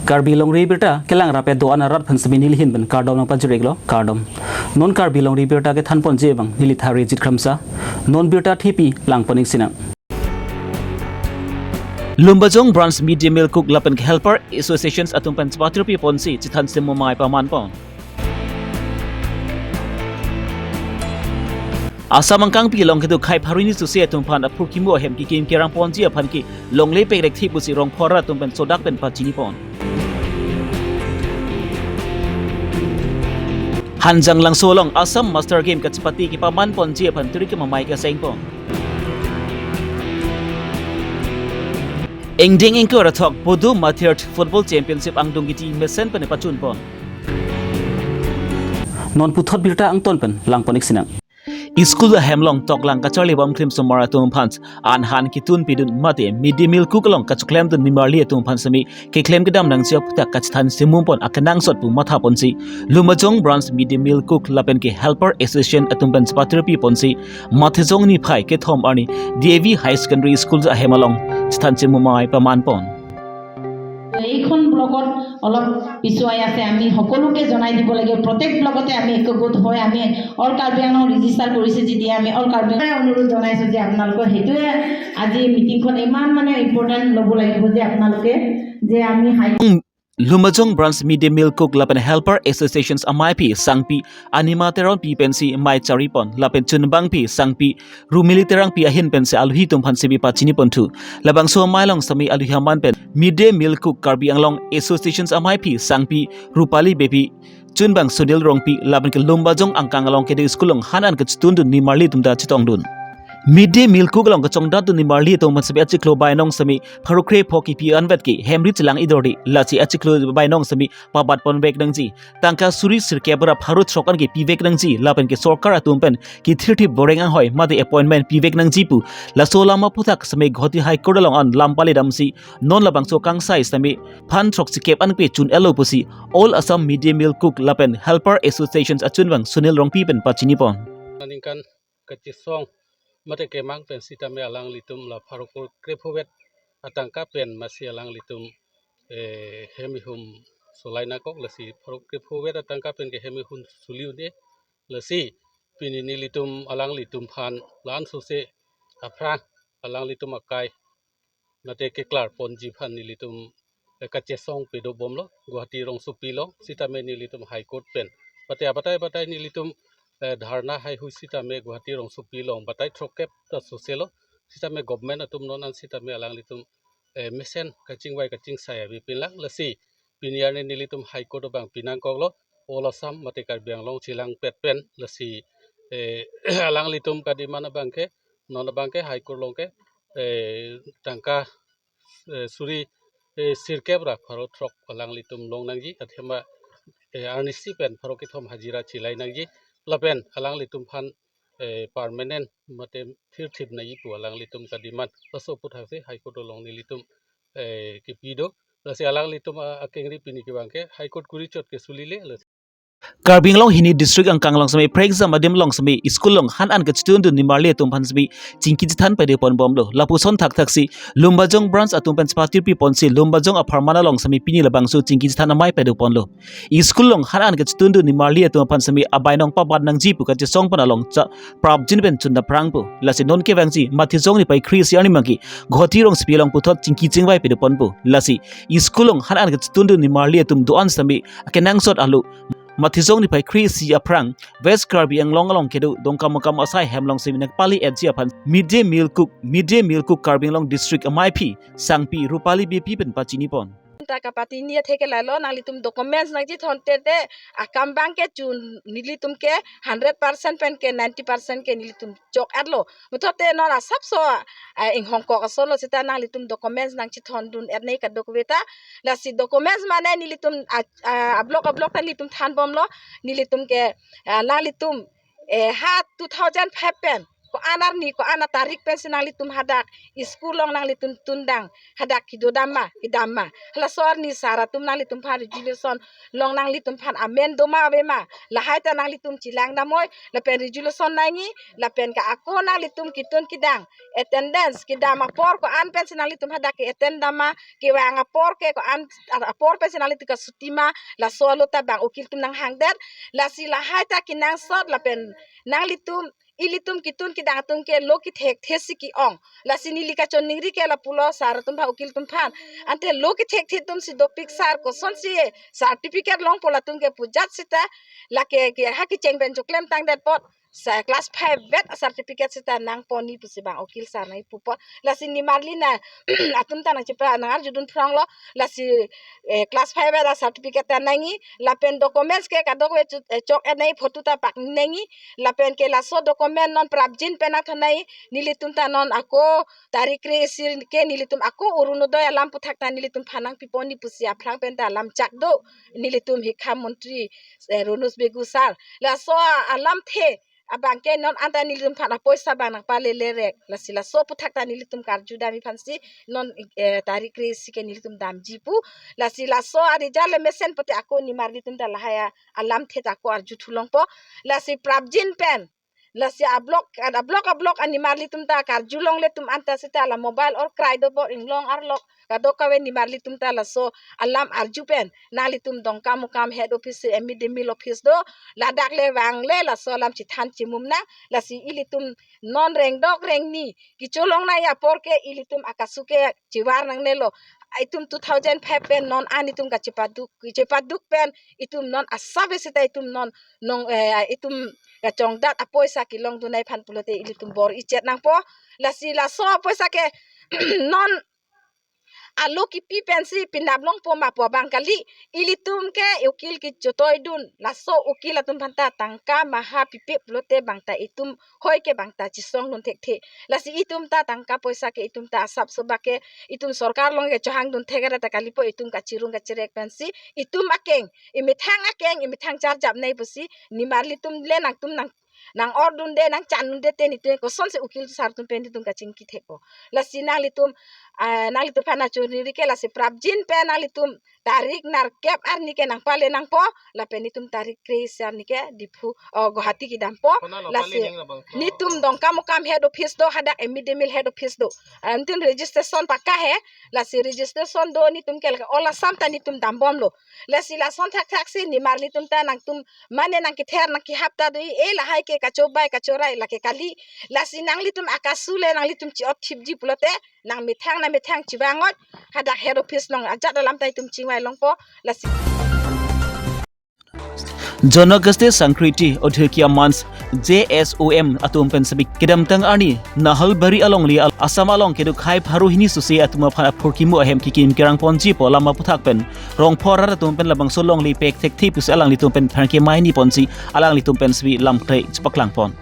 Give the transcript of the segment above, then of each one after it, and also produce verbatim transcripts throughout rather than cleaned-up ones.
Karbi Longri Abirta kelang rapet do-an arat aphan semi nelihin pen kardom nangpajir-iklo, kardom. Non Karbi Longri Abirta kethan ponji abang neli Tharjit Kramsa. Non birta thepi lang pon-ik sinang. Lumbajong Branch Mid Day Meal Cook lapen ke Helper Associations atum pen chepatiri ponsi chethan chemumai paman pon. Assam angkangpi along kedo khei pharo hini susi atum aphan aphurkimo ahem kekim kerang ponji aphan ke longle pekrek thi pusi rongphar atum pen sodak pen pachini pon. Hanjanglangso along Assam Master Game kachepate kepaman ponji aphan turi kemamai keseng pon. Ingdeng ingkoi ra thok Bodo Mathir Football Championship angdung kiti mesen pen pachun pon. Non puthot birta angton pen lang pon-ik sinang. School ahem along toklang kacharli bom krim osomar atum aphan an han ketun pidun mate Mid Day Meal Cook along kachoklemdun nimarli atum aphan semi keklem kedam nangji aphuthak kachethan chemum pon akenangsot pu matha ponsi Lumbajong Branch Mid Day Meal Cook lapen ke Helper Association atum pen chepatiri ponsi Matijong niphai kethom arni D A V Higher Secondary School ahem along chethan chemumai paman pon. এইখন ব্লকত অলপ পিছুৱাই আছে, আমি সকলোকে জনাই দিব লাগে। প্ৰত্যেক ব্লকতে আমি একগোট হৈ আমি অল কাৰ্বি আংলং ৰেজিষ্টাৰ কৰিছে, যেতিয়া আমি অল কাৰ্বি আংলং অনুৰোধ জনাইছো যে আপোনালোকৰ সেইটোৱে আজি মিটিংখন ইমান মানে ইম্পৰ্টেণ্ট ল'ব লাগিব যে আপোনালোকে যে আমি high Lumbajong Branch Mid Day Meal Cook lapen Helper Associations ameipi sangpi Anima Teronpi pensi mei chari pon lapen chunbangpi sangpi Rumili Terangpi ahin pensi aluhi atum aphan semi pachini ponthu. Labangso amei along semi aluhi aman pen Mid Day Meal Cook Karbi Anglong Associations ameipi sangpi Rupali Beypi, chunbang Sunil Rongpi lapen ke Lumbajong angkang along kedo school along han an kachetundun nimarli atum ta chetongdun. Mid Day Meal Cook along kachongdatdun nimarli atum aphan semi achiklo bainong semi pharo kre pho kipi anvet ke hemri chelang idordi, lasi achiklo bainong semi pabat ponvek nangji. Tangka suri sirkep ra pharo throk an ke pivek nangji lapen ke sorkar atum pen kithirthip boreng anghoi mate appointment pivek nangji pu laso alam aphuthak semi Guwahati High Court along an lam pali damsi non labangso kangsai semi phan throksikep an pe chun-etlo pusi All Assam Mid Day Meal Cook lapen Helper Associations achunbang Sunil Rongpi pen pachini pon. Aningkan kachesong mate kemang pen sitame alanglitum la pharo kre pho vet atangka pen masi alanglitum, eh, hem ihum solai nangkok, lasi pharo kre pho vet atangka pen ke hem ihum suli un-e, lasi pini nelitum alanglitum aphan la-an sose aphrang alanglitum akai mate keklar ponji aphan nelitum, eh, kachesong pado bomlo Guwahati rongsopi along, sitame nelitum High Court pen mate abatai batai nelitum, eh, dharna haihui sitame Guwahati rongsopi along batai throkkep ta soselo, sitame government atum non an sitame alanglitum, eh, mesen kachingvai kachingsai ave pinlang, lasi pini arni nelitum High Court abang pinangkoklo, All Assam mate Karbi Anglong chelangpet pen, lasi, eh, alanglitum kademand abang ke non abang ke High Court along ke, eh, tangka, eh, suri, eh, sirkep ra pharo throk alanglitum long nangji, athema, eh, arnisi pen pharo kethom hajira chelai nangji, lapen alanglitum aphan, eh, permanent mate thirthip nangji pu alanglitum kademand, laso aphuthak si High Court along nelitum, eh, kipi do, lasi alanglitum, ah, akengri pini kevang ke High Court kuri chot ke sulile, lasi Karbi Anglong hini district angkang along semi prekjam adim along semi school along han an kachetundun nimarli atum aphan semi chingki chethan pado pon bomlo. Lapuson thakthak si Lumbajong Branch atum pen chepatiri ponsi Lumbajong apharman along semi pini labangso chingki chethan amei pado ponlo. School along han an kachetundun nimarli atum aphan semi abainong pabat nangji pu kachesong pon along cha prapjin pen chun daphrang pu. Lasi non kevangji Matijong niphai kre-isi arni abang ke Guwahati rongsopi along puthot chingki chingvai pado ponpo. Lasi school along han an kachetundun nimarli atum do-an semi akenangsot alo Matijong niphai kre-isi aphrang West Karbi Anglong along kedo Dongkamukam asai hem along semi nangpali-etji aphan Mid Day Meal Cook, Mid Day Meal Cook Karbi Anglong District ameipi sangpi Rupali Beypi pen pachini pon. Ta kapatini athe ke lalo, nanglitum documents nangchethon te te akam abang ke chun nelitum ke hundred percent pen ke ninety percent ke nelitum chok-etlo. Puthot te non asapso, ah, inghongkok ason lo seta nanglitum documents nangchethondun-et nangji kadokave ta. Lasi documents mane nelitum, ah, ah, ablock ablock ta nelitum than bomlo. Nelitum ke, ah, nanglitum, eh, ha two thousand five pen ko-an arni, ko-an atarik pensi nanglitum hadak school along nanglitum tundang, hadak kedo dam ma, kedam ma. Halaso arni sar atum nanglitum aphan resolution along nanglitum aphan amen do ma ave ma, lahai ta nanglitum chelang damnoi. Lapen resolution nangji, lapen ke ako nanglitum ketun kedang, attendance kedam apor ko-an pensi nanglitum hadak ke-attend dam ma, kevang apor ke ko-an apor pensi nanglitum kasuti ma, laso alo ta bang ukil atum nanghangdet. Lasi lahai ta kenangsot, lapen nanglitum, ilitum ketun kedang atum ke lo kethekthe si ke-ong. Lasi neli kachoningri ke lapulo sar atum aphan, ukil atum aphan. Ante lo kethekthe atum si dopik sar, kosonsi certificate longpo latum ke pu jat seta, lake ke ha kecheng pen choklem tangdet apot, sa class five vet certificate seta nangpon ni pusi bang ukil sar nangpupo. Lasi nimarli na atum ta nangchepa nangarjudun phronglo. Lasi, eh, class five vet certificate ta nangji, lapen documents ke kadokave chu-, eh, chok-et nangji, photo ta pak nangji, lapen ke laso document non prapjin pen nangthan nangji. Nelitum ta non ako tarik kre-isi ke nelitum ako Orunodoi alam aputhak ta nelitum aphan nangpipon ni pusi aphrang pen ta alam chak do, nelitum hikham montri, eh, Ronoj Begu sar. Laso alamthe abang ke non anta nelitum aphan apoisa bang nangpalele rek. Lasi laso aputhak ta nelitum karju dam aphansi non, eh, tarik kre-isi ke nelitum damji pu. Lasi laso arijal le mesen pote ako nimarlitum ta lahai alamthe ta ako arju thulongpo. Lasi prapjin pen, lasi ablock, ablock, ablock animarlitum ta karju longle atum anta seta la mobile or krai do bo inglong arlok kadokave nimarlitum ta laso alam arju pen nanglitum Dongkamukam head office si mid day meal office do, ladak le vangle laso alam chethan chemum nang. Lasi ilitum non rengdok rengni kecholong nangji apor ke ilitum akasu ke chevar nangnelo. Itum two thousand five pen non an itum kachepaduk, chepaduk pen itum non asap isi ta itum non nong, eh, itum kachongdat apoisa kelongdun nangji aphan pulote ilitum bor-ichet nangpo. Lasi laso apoisa ke non alo kipi pensi pinap longpo ma pu abang kali. Ilitum ke ukil kechotoidun, laso ukil atum aphan ta tangka maha pipe pulote bang ta itum hoi ke bang ta chesongdun thekthe. Lasi itum ta tangka poisa ke itum ta asap sobak ke itum sorkar along ke chohangdun thek ra ta kalipo, itum kachirung kachirek pensi itum akeng, imethang akeng, imethang charjap nangji pusi nimarlitum le nangtum nang nang-ordunde, nangchandunde te nelitum kosonsi ukil sar atum pen nelitum kachingki thekpo. Lasi nanglitum, ah, nanglitum aphan kachoningri ke lasi prapjin pen nanglitum tarik nerkep arni ke nangpale nangpo, lapen nelitum tarik kre-isi arni ke Diphu, oh, Guwahati kedampo. Konat lo pale? Lasi nang labang ko. Nelitum Dongkamukam head office do, hadak mid day meal head office do. Ah, nelitum registration pakka he, lasi registration do nelitum ke lake ola sam ta nelitum dambomlo. Lasi lason thakthak si nimarlitum ta nangtum mane nangkether nangkehap ta do-i, eh, lahai ke kachobai kachorai lake kali. Lasi nanglitum akasu le nanglitum chi-ot thipji pulote nangmethang nangmethang chevang-ot, hadak head office along ajat alam ta itum chingvai longpo. Lasi Janagasti Sangkriti Odhikya Manch, J S O M atum pen sitame kedamtang arni Nahalbari alongle al-, Assam along keduk hai pharo hini susi atum aphan aphurkimu ahem kekim kerang ponji pu alam aputhak pen Rongpho arat atum pen labangso alongle pek thekthe pusi alanglitum pen pherangke mai ni ponsi alanglitum pen sitame lamthe chepaklangpon.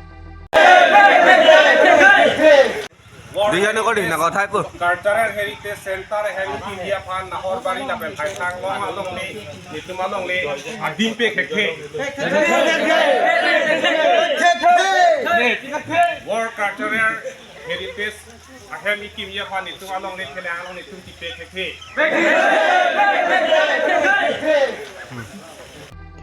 Diya nang ko di, nang ko thai pu. Cultural Heritage Center ahem kimi aphan Nahalbari lapen Phaisang along alongle, nelitum alongle adim pek thekthe. World Cultural Heritage ahem kimi aphan nelitum alongle phelang along nelitum kipek thekthe.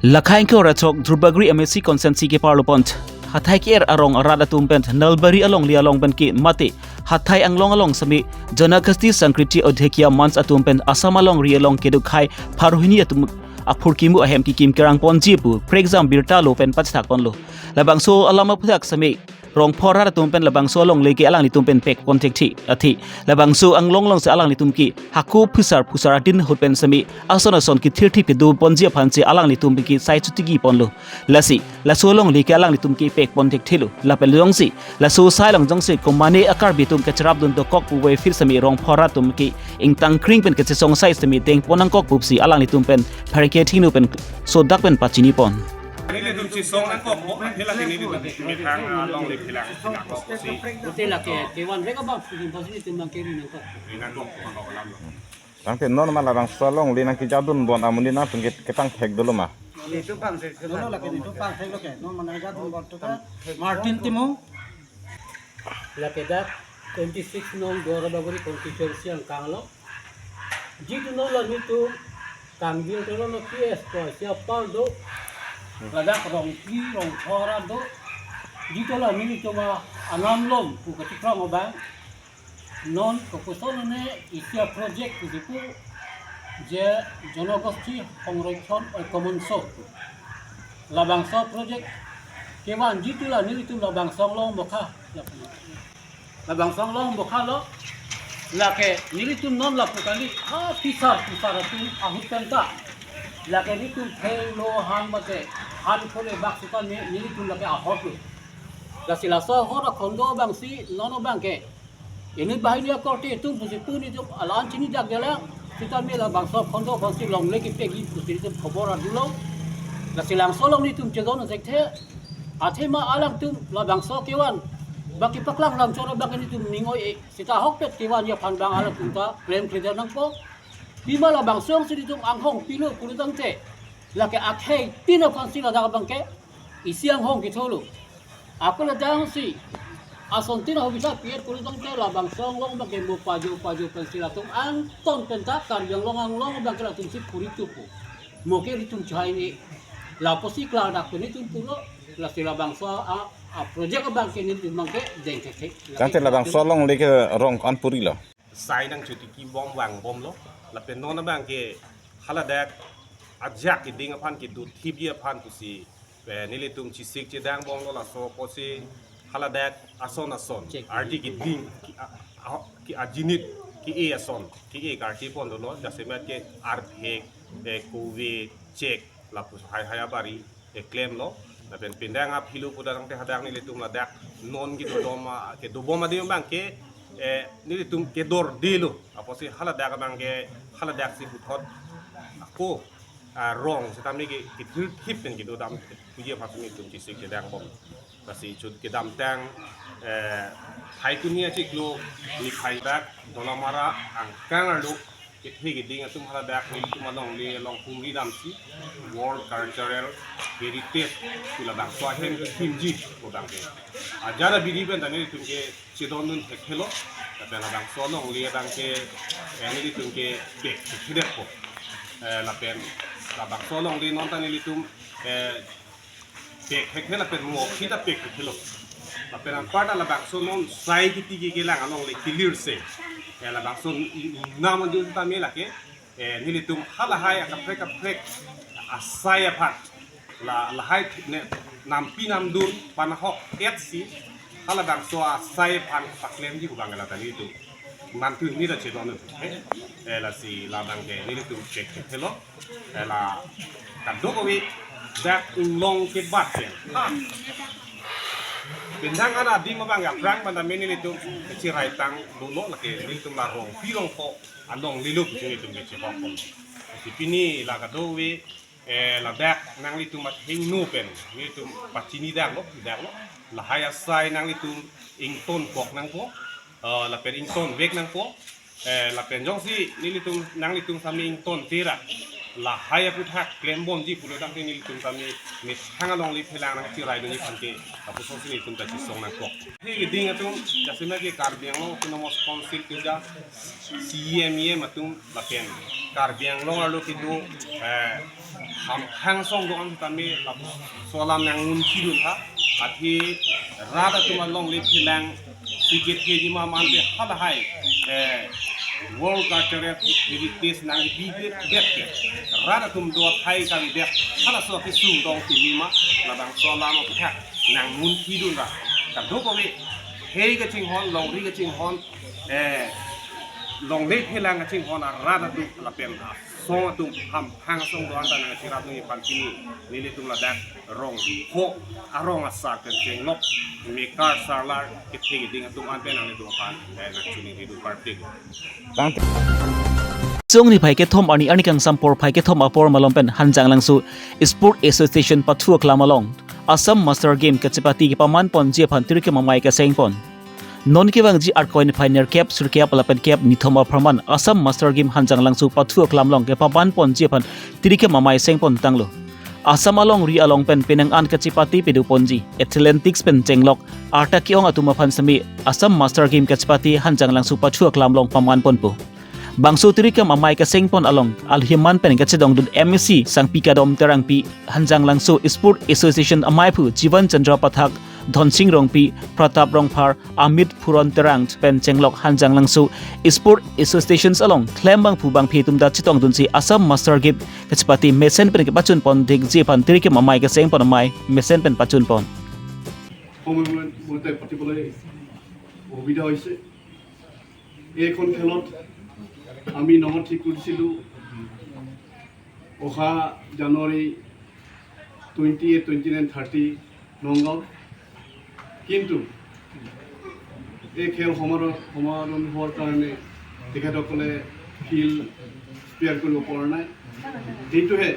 Lakhain ko rachok Dhrubagri M A C constituency keparlo pon. Hathai ke-er arong arat atum pen Nahalbari alongle along pen ke mate hathai anglong along sitame Janagasti Sangkriti Odhikya Manch atum pen Assam alongri along keduk hai pharo hini atum aphurkimu ahem kekim kerang ponji pu prekjam birta lo pen pachethak ponlo. Labangso alam aputhak sitame Rongpho arat atum pen labangso alongle ke alanglitum pen pek pon thekthe. Athe labangso anglong along si alanglitum ke hako phusar phusar adin ahut pen sitame ason ason kethirthip kedo ponji aphan si alanglitum ke sai chotiki ponlo. Lasi laso alongle ke alanglitum ke pek pon thekthelo. Lapen jongsi laso asai along jongsi komane a-Karbi atum kacherapdun dokok puvoiphit sitame Rongpho arat atum ke ingtang kring pen kachesong asai sitame dengpon nangkok pusi alanglitum pen pherangke thengno pen sodak pen pachini pon. Nelitum chesong nangkok, aphi lake nelitum methang alongle phelang nangkok si. Pute lake kevan rek abang pudin pasi nelitum bang keri nangkok. Nangkok, nangkok alam lo. Tangte non ma labangso alongle nangkejadun bon amonit nangtum ke ketang thek dolo ma? Nelitum pangthek dolo, lake nelitum pangthek lo ke. Non ma nangkejadun bon tu ke Martin Timung. Lake dak twenty six nong Duar Bagori constituency angkang lo. Jitu non la nelitum kangvir telo no P S ko sia par do. Ladak rongpi rongthora do. Jitu la nelitum anam lom pu kachikrong abang. Non kopuson ne isi a-project pu jipu je Jonogosti Hongrekshon Oikomonso. Labangso project kevan jitu la nelitum labangso along bokha. Labangso along bokha lo. Lake nelitum non lapu kali ha pisar pisar atum ahut penta. Lake nelitum thelo han mate han khole bak sita ne nelitum lake ahot lo. Lasi laso ahot akhondo abangsi non abangke inut banghini akorte atum pusi pu nelitum alam chini jak jalang. Sita me labangso akhondo abangsi longle kepegi pusi nelitum khobor adulo. Lasi labangso along nelitum chedon sekthe. Athema alangtum labangso kevan baki paklang lam choro baki nelitum ning oi-e. Sita ahokpet kevan aphan abang alangtum ta klemkle nangpo. Pima labangso si nelitum anghong pilo pulotangte lake akhei tin aphansi ladak abangke isi anghong ketholo. Ako ladangsi asontin ahobisa piet pulotangte labangso along abangke mo pajo pajo pensi latum angton penta Karbi Anglong along abangke latumsi puri tupo. Mo ke nelitum chai ni lapusi klardak pen nelitum pulo. Lasi labangso a, a project abangke nelitum abangke dengkeke. Tangte labangso alongle ke rong an puri lo. Sai nangchotiki bom vangbomlo. Lapen non abangke haladak ajak keding aphan kedo thipji aphan pusi, eh, nelitum chesik chedangbomlo. Laso apotsi haladak ason ason Chek. Ardi keding ke a, a, ke ajinit ke-e ason ke-e karti pon dolo, jasemet ke arphek, eh, kove, chek, lapu hai hai abari keklemlo. Lapen pindang aphilo putangte hadak nelitum ladak non kedodom a, kedobom adim abangke, eh, nelitum kedordelo. Apotsi haladak abangke haladaksi puthot ako, ah, rong sitame ke kethirthip pen kedodam puji aphan nelitum chesik chedangbom. Lasi chot kedamtang, eh, Phaikuni achiklo niphai dak Dolamara angkang arlo kethe keding atum haladak nelitum alongle along humri damsi World Cultural Heritage pu labangso ahem kethimji pu abangke ajat abidi pen ta nelitum ke chedondun thekthe lo. Lapen labangso alongle abangke, eh, nelitum ke bek thekthe detpo. Eh, lapen labangso alongle non ta nelitum, eh, bek thekthe lapen mo kita bek thekthe lo. Lapen anparta labangso non sai kiti ke kelang alongle kelir se. Eh, labangso n-, n-, nam anju tame lake, eh, nelitum halahai akaprek kaprek asai aphan. La, lahai ne, nampi namdun panahok etsi, halabangso asai aphan paklemji pu abang la ta nelitum. Mantu ni ta chedon, eh, eh, lasi labangke nelitum chek chek helo. Eh, la kadokave dak inglong kebat pen. Ha. Pindang ana adim abang aphrang pen ta me nelitum kechiraitang dolo lake nelitum la rongpi rongpho alongle lo pusi nelitum kechehok. Lasi pini la kadokave, eh, ladak nanglitum athengno pen nelitum pachini daklo, daklo. Lahai asai nanglitum ingtonkok nangpo, eh, lapen ingtonvek nangpo. Eh, lapen jongsi nelitum nanglitum sami ingtonte ra lahai aputhak klembomji pulotangte nelitum sami methang alongle phelang nangchiraidunji aphan ke apusonsi nelitum ta chesong nangkok. Kethe keding atum, jasemet ke Karbi Anglong Autonomous Council keja, C E M, E M atum lapen Karbi Anglong arlo kedo, eh, hamphang asong do-an tame lapuson alam nangmunthidun tha. Athe rat atum alongle phelang si kethejima mante halahai, eh, World Cultural Heritage nangbidet ke rat atum do athai kabidet halaso akesung dong timima labangso alam aputhak nangmunthidun ra. Kadokave hei kachinghon, longri kachinghon, eh, longle phelang kachinghon arat atum lapen asong atum hamphang asong do-an ta nangchirapdunji aphan pini nelitum ladak rongpho arong asar pen chenglok mekar sarlar kethe keding atum an pen nanglitum aphan, eh, nangchiningri dun parpik. Tang. Song niphai kethom arni arni kangsam porphai kethom apor malom pen Hanjanglangso Sport Association pathu aklam along Assam Master Game kachepate kepaman ponji aphan tirikep amei keseng pon. Non kevangji Arkoi niphai nerkep, sirkep lapen kep nithom apharman Assam Master Game Hanjanglangso pathu aklam along kepaman ponji aphan tirikep amei seng pon tanglo. Assam alongri along pen penang an kachepate pado ponji athletics pen chenglok arta ke-ong atum aphan seme Assam Master Game kachepate Hanjanglangso pathu aklam along paman ponpo. Bangso tirikam amei kaseng pon along alhiman pen kachedongdun M A C Sangpi Kadom Terangpi, Hanjanglangso Sport Association ameiphu Jivan Chandra Pathak, Dhonsing Rongpi, Pratap Rongphar, Amit Phuron Terang pen chenglok Hanjanglangso Sport Associations along klem bangphu bangphi atum ta chetongdunsi Assam Master Game kachepate mesen pen kepachun pon dikji aphan tirikam amei kaseng pon amei mesen pen pachun pon. সময় মতে পাতিবলৈ অসুবিধা হৈছে। এইখন খেলত আমি নঙত ঠিক কৰিছিলোঁ অহা January twenty eight, twenty nine, thirty Nagaon. কিন্তু এই খেল সমাৰোহ সমাৰোহ হোৱাৰ কাৰণে তেখেতসকলে ফিল্ড স্পেয়াৰ কৰিব পৰা নাই। সেইটোহে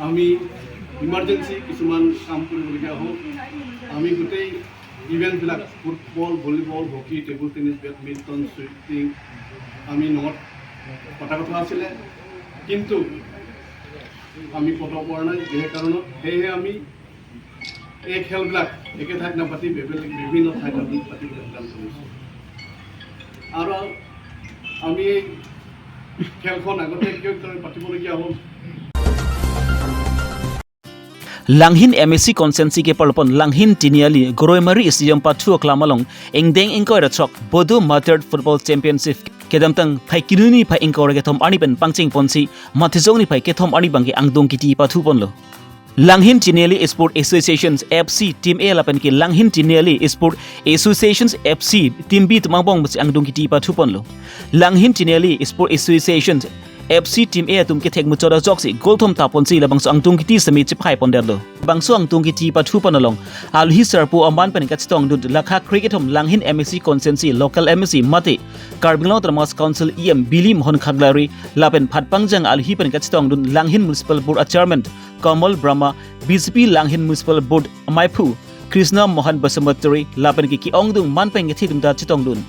আমি ইমাৰ্জেঞ্চি কিছুমান কাম কৰিবলগীয়া হ'ল। আমি গোটেই ইভেণ্টবিলাক football, volleyball, hockey, table tennis, badminton, sweeping আমি নঙত পতা কথা আছিলে, কিন্তু আমি পতাব পৰা নাই। যে সেই কাৰণত সেয়েহে আমি এই খেলবিলাক একে ঠাইত নাপাতি বেবেল- বিভিন্ন ঠাইত আমি পাতিবলৈ সিদ্ধান্ত লৈছোঁ। আৰু আমি এই খেলখন আগতে কিয় পাতিবলগীয়া হ'ল? Langhin M A C constituency kepalopon Langhin Tiniali Goroimari Stadium pathu aklam along ingdeng ingkoi ra throk Bodo Martyr Football Championship kedamtang phai kinu niphai ingkoi ra kethom arni pen pangcheng ponsi Matijong niphai kethom arni bangke angdung kiti pathu ponlo. Langhin Tiniali Sport Associations F C Team A lapen ke Langhin Tiniali Sport Associations F C Team B atum angbong si angdung kiti pathu ponlo. Langhin Tiniali Sport Associations F C Team A atum kethek muchot ajoksi goal thom ta ponsi labangso angdung kiti seme chephai pondetlo. Bangso angdung kiti pathu pon along alhi sarpo aman pen kachetongdun lakha kre kethom Langhin M A C constituency local M A C mate Karbi Anglong Autonomous Council E M Bili Mohan Khaklari lapen phatpangjang alhi pen kachetongdun Langhin Municipal Board a Chairman Kamal Brahma, B J P Langhin Municipal Board ameiphu Krishna Mohan Basumatary lapen ke ke-ongdung man pen kethe atum ta chetongdun.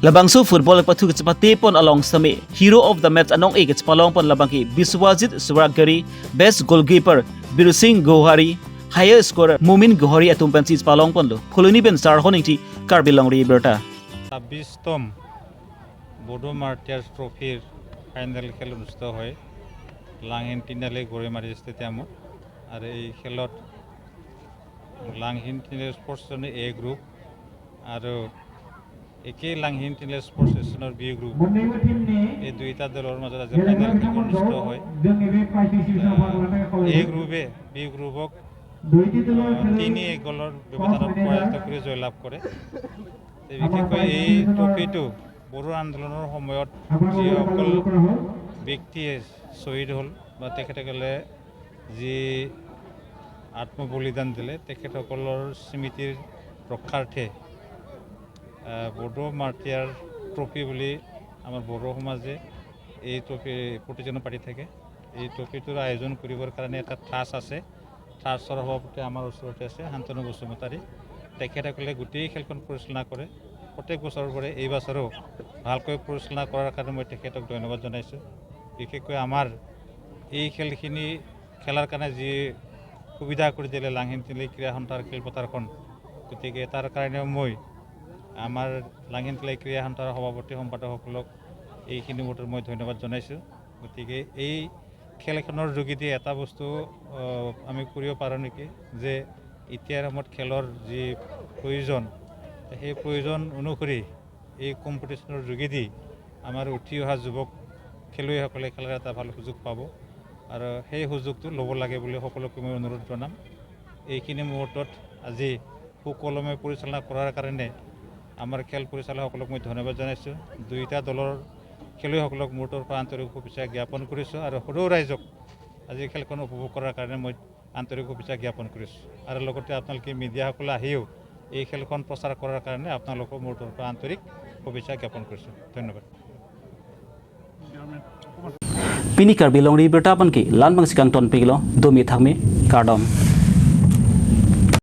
Labangso football pathu kachepate pon along seme Hero of the Match anong-e kachepalong pon labangke Biswajit Swargari, Best Goalkeeper Birsing Gohari, Highest Scorer Mumin Gohari atum pensi chepalong ponlo. Phuloni pen Sarhon Ingti, Karbi Longri Abirta. ছাব্বিশতম বড়ো মাৰ্টিয়াৰ্ছ ট্ৰফিৰ ফাইনেল খেল অনুষ্ঠিত হয় লাংহিন তিনিআলি গৰৈমাৰী ষ্টেডিয়ামত। আৰু এই খেলত লাংহিন তিনিআলি স্পৰ্টছ এছ'চিয়েশ্যনৰ এ গ্ৰুপ আৰু একে লাংহিন তিনিআলি স্পৰ্টছ এছ'চিয়েশ্যনৰ বি গ্ৰুপ, এই দুইটা দলৰ মাজত আজি ফাইনেল খেল অনুষ্ঠিত হয়। আহ, এ গ্ৰুপে বি গ্ৰুপক, আহ, তিনি এক গ'লৰ ব্যৱধানত পৰাজিত কৰি জয়লাভ কৰে। এই বিশেষকৈ এই ট্ৰফিটো বড়ো আন্দোলনৰ সময়ত যিসকল ব্যক্তিয়ে শ্বহীদ হ'ল বা তেখেতসকলে যি আত্মবলিদান দিলে, তেখেতসকলৰ স্মৃতিৰ ৰক্ষাৰ্থে, আহ, বড়ো মাৰ্টিয়াৰ ট্ৰফি বুলি আমাৰ বড়ো সমাজে এই ট্ৰফি প্ৰতিজনে পাতি থাকে। এই ট্ৰফিটোৰ আয়োজন কৰিবৰ কাৰণে এটা ট্ৰাষ্ট আছে। ট্ৰাষ্টৰ সভাপতি আমাৰ ওচৰতে আছে, শান্তনু বসুমতাৰী। তেখেতসকলে গোটেই খেলখন পৰিচালনা কৰে। প্ৰত্যেক বছৰৰ দৰে এই বছৰো ভালকৈ পৰিচালনা কৰাৰ কাৰণে মই তেখেতক ধন্যবাদ জনাইছোঁ। বিশেষকৈ আমাৰ এই খেলখিনি খেলাৰ কাৰণে যি সুবিধা কৰি দিলে লাংহিন তিনিআলি ক্ৰীড়া সন্থাৰ খেলপথাৰখন, গতিকে তাৰ কাৰণেও মই আমাৰ লাংহিন তিনিআলি ক্ৰীড়া সন্থাৰ সভাপতি সম্পাদকসকলক এইখিনি মুহূৰ্তত মই ধন্যবাদ জনাইছোঁ। গতিকে এই খেলখনৰ যোগেদি এটা বস্তু, আহ, আমি কৰিব পাৰোঁ নেকি যে এতিয়াৰ সময়ত খেলৰ যি প্ৰয়োজন, সেই প্ৰয়োজন অনুসৰি এই কম্পিটিশ্যনৰ যোগেদি আমাৰ উঠি অহা যুৱক খেলুৱৈসকলে খেলাৰ এটা ভাল সুযোগ পাব আৰু সেই সুযোগটো ল'ব লাগে বুলি সকলোকে মই অনুৰোধ জনাম। এইখিনি মুহূৰ্তত আজি সুকলমে পৰিচালনা কৰাৰ কাৰণে আমাৰ খেল পৰিচালকসকলক মই ধন্যবাদ জনাইছোঁ। দুইটা দলৰ খেলুৱৈসকলক মোৰ তৰফৰ পৰা আন্তৰিক শুভেচ্ছা জ্ঞাপন কৰিছোঁ আৰু সদৌ ৰাইজক আজি খেলখন উপভোগ কৰাৰ কাৰণে মই আন্তৰিক শুভেচ্ছা জ্ঞাপন কৰিছোঁ আৰু লগতে আপোনালোকে মিডিয়াসকলে আহিও এই খেলখন প্ৰচাৰ কৰাৰ কাৰণে আপোনালোকক মোৰ তৰফৰ পৰা আন্তৰিক শুভেচ্ছা জ্ঞাপন কৰিছোঁ। ধন্যবাদ। Pini Karbi Longri Abirta pen ke la-an abangsi kangton piklo, dome thakme, kardom.